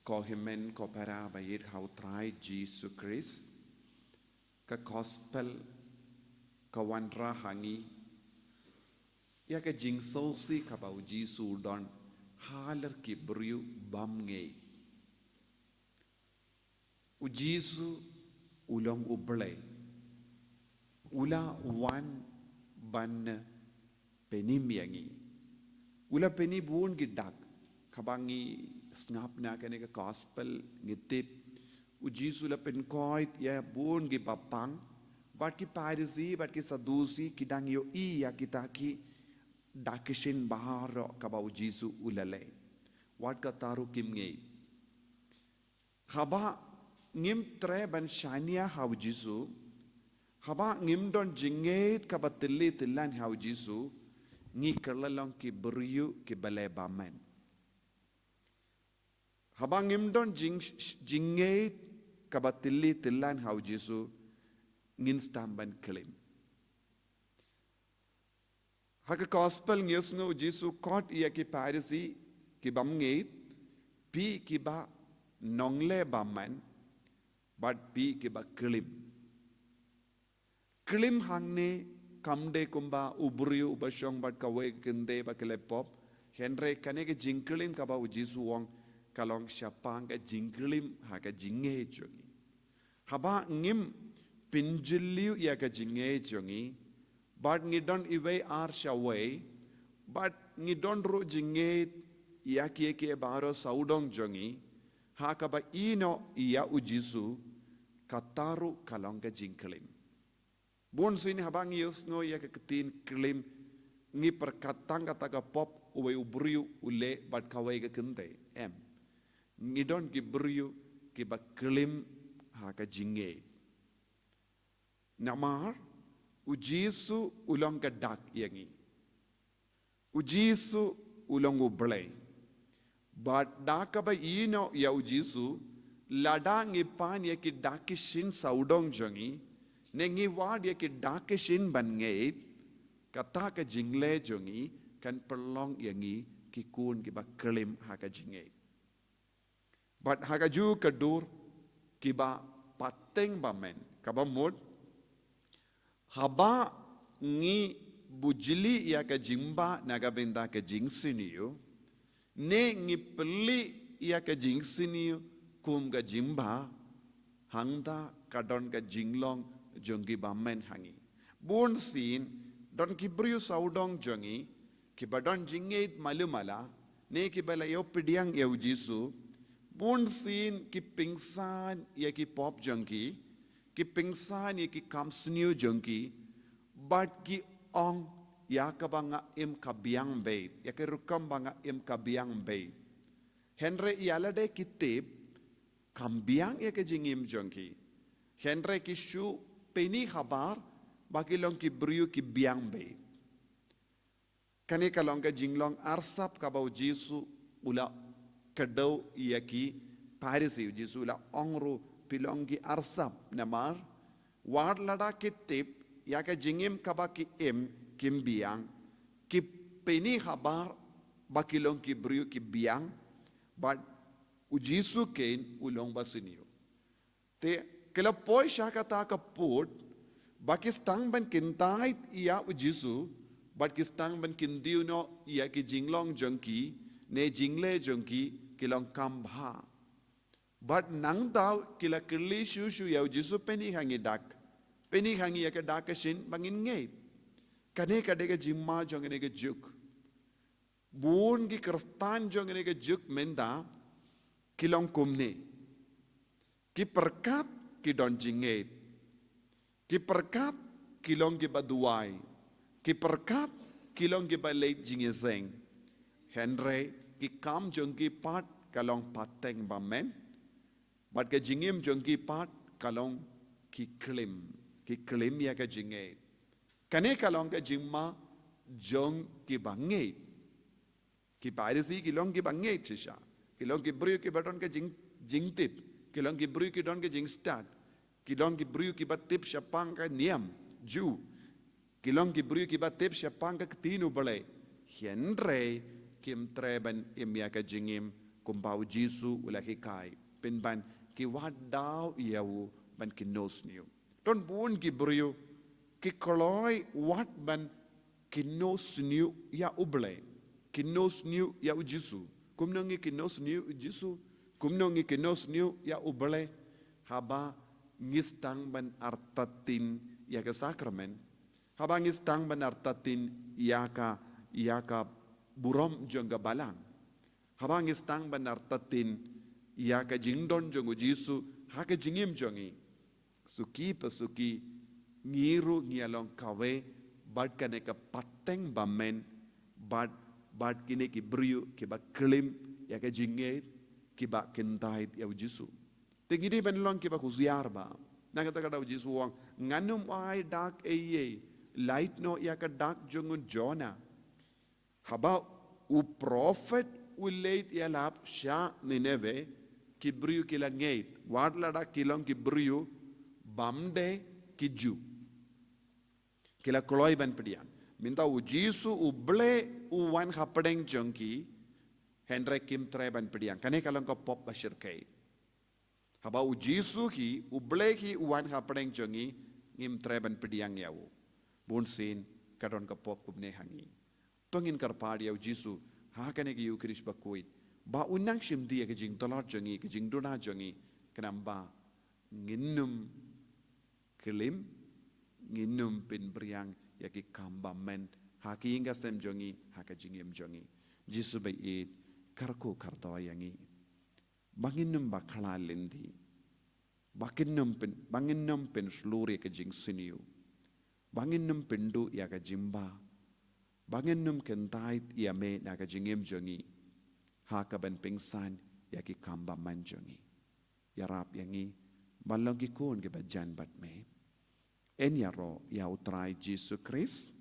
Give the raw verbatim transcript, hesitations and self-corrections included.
Ko hynmen ko para ba ïeit ha u Trai Jisu Khrist, ka gospel ka wanrah ha ngi ïa ka jingsngewsih kaba u Jisu u don halor ki briew bymngeit. U Jisu u long U Blei. U la wan ban pynim ïa ngi. U la pyni bun ki dak. Kaba ngi sngap na kane ka gospel ngi tip, u Jisu u la pynkoit ïa bun ki bapang, bad ki Pharisi bad ki Sadusi ki dang ïohi ïa kita ki dak ki shin baroh kaba u Jisu u la leh. Wat kata ruh kim ngeit. Haba ngim treh ban shaniah ha u Jisu, haba ngim don jingngeit kaba tylli tyllan ha u Jisu, ngi kylla long ki briew kiba leh bymman. Haba ngim don jing, jingngeit kaba tylli tyllan ha u Jisu, ngin sdang ban klim. Ha ka gospel ngi ïohsngew u Jisu u khot ïa ki Pharisi ki bymngeit, phi kiba nongleh bymman, bad phi kiba klim. Klim hangne kam dei kumba u briew uba shong bad kawei ka kynthei ba ki leh pop, hynrei kane ka jingklim kaba u Jisu u ong ka long shaphang ka jingklim ha ka jingngeit jong ngi. Haba ngim pynjylliew ïa ka jingngeit jong ngi, bad ngi don iwei ar shawei, bad ngi don ruh jingngeit ïa kiei kiei baroh sawdong jong ngi, ha kaba ïehnoh ïa u Jisu, kata ruh ka long ka jingklim. Bun sien haba ngi ïohsngew ïa ka ktien klim, ngi pyrkhat tang kata ka pop uwei u briew u leh bad kawei ka kynthei. Em. Ngi don ki briew kiba klim ha ka jingngeit. Namar u Jisu u long ka dak ïa ngi. U Jisu u long U Blei. Bad da kaba ïehnoh ïa u Jisu, lada ngi pan ïa ki dak ki shin sawdong jong ngi, ne ngi wad ïa ki dak ki shin ban ngeit, kata ka jingleh jong ngi kan pynlong ïa ngi ki khun kiba klim ha ka jingngeit. Bad ha kajuh ka dur kiba pateng bymman, kaba mut, haba ngi bujli ïa ka jingbah na ka bynta ka jingsniew, ne ngi plie ïa ka jingsniew kum ka jingbah, hangta ka don ka jinglong jong ki bymman ha ngi. Bun sien, don ki briew sawdong jong ngi, kiba don jingngeit malu mala, ne kiba la ïoh pdiang ïa u Jisu, bun sien ki pynsan ïa ki pop jong ki, ki pynsan ïa ki kam sniew jong ki, bad ki ong ïa kaba nga im ka biang beit, ïa ka rukom ba nga im ka biang beit. Hynrei ïa lade ki tip, kam biang ïa ka jingim jong ki. Hynrei ki shu pyni habar, ba ki long ki briew ki biang beit. Kane ka long ka jinglong arsap kaba u Jisu u la kdew ïa ki Pharisi, u Jisu u la ong ruh phi long ki arsap namar, wat lada ki tip, ïa ka jingim kaba ki im, kim biang, ki pyni habar, ba ki long ki briew ki biang, bad u Jisu kein u long ba sniew. Te, ki la poi sha kata ka pud, ba ki sdang ban kyntait ïa u Jisu, bad ki sdang ban kyntiew noh ïa ki jinglong jong ki, ne jingleh jong ki, ki long kam bha. Bad nangta ki la kylli shuh shuh ïa u Jisu phi ni ha ngi dak. Phi ni ha ngi ïa ka dak ka shin ba ngin ngeit. Kane ka dei ka jingma jong kane ka juk. Bun ki Khristan jong kane ka juk mynta ki long kumne. Ki pyrkhat ki don jingngeit. Ki pyrkhat ki long kiba duwai. Ki pyrkhat ki long kiba leit jingïaseng. Hynrei ki kam jong ki pat ka long pateng bymman. Bad ka jingim jong ki pat ka long ki klim. Ki klim ïa ka jingngeit. Kane ka long ka jingma jong kiba ngeit. Ki Pharisi ki long kiba ngeit shisha. Ki long ki briew kiba don ka jing, jingtip. Ki long ki briew ki don ka jingstad. Ki long ki briew kiba tip shaphang ka niam Jiw. Ki long ki briew kiba tip shaphang ka ktien U Blei. Hynrei kim treh ban im ïa ka jingim kumba u Jisu u la hikai, pynban ki wad daw ïa u ban kynnoh sniew. Don bun ki briew ki kloi wat ban kynnoh sniew ïa U Blei, kynnoh sniew ïa u Jisu. Kumno ngi kynnoh sniew ïa u Jisu? Kumno ngi kynnoh sniew ïa U Blei? Haba ngi sdang ban artatien ïa ka sakramen, haba ngi sdang ban artatien ïa ka, ïa ka burom jong ka balang, haba ngi sdang ban artatien ïa ka jingdon jong u Jisu ha ka jingim jong ngi, suki pa suki, ngi ruh ngi ïa long kawei bad kane ka pateng bymman, bad, bad kine ki briew kiba klim ïa ka jingngeit, kiba kyntait ïa u Jisu. Te ngi dei ban long kiba khusiar bha. Na kata ka daw u Jisu u ong, ngan ym ai dak ei ei, lait noh ïa ka dak jong u Jonah. Haba u prophet u leit ïalap sha Nineveh, ki briew ki la ngeit, wat lada ki long ki briew bym dei ki Jiw. Ki la kloi ban pdiang. Mynta u Jisu U Blei u wan hapdeng jong ki, hynrei kim treh ban pdiang. Kane ka long ka pop ba shyrkhei. Haba u Jisu hi, U Blei hi u wan hapdeng jong ngi, ngim treh ban pdiang ïa u. Bunsien ka don ka pop kumne ha ngi. To ngin kyrpad ïa u Jisu ha kane ka Ïukharist bakhuid, ba un nang shim die ïa ka jingtlot jong ngi, ka jingduna jong ngi, khnang ba ngin ym klim, ngin ym pynbriang ïa ki kam bymman ha ki ïing ki sem jong ngi, ha ka jingim jong ngi. Jisu ba ïeit, kyrkhu kyrdoh ïa ngi ba ngin ym bakla lynti, ba ngin ym pyn, ba ngin ym pynshlur ïa ka jingsniew, ba ngin ym pynduh ïa ka jingbha, ba ngin ym kyntait ïa me na ka jingim jong ngi, ha kaban pynksan ïa ki kam bymman jong ngi. Ïarap ïa ngi ban long ki khun kiba jan bad me. Yn ïaroh ïa U Trai Jisu Khrist.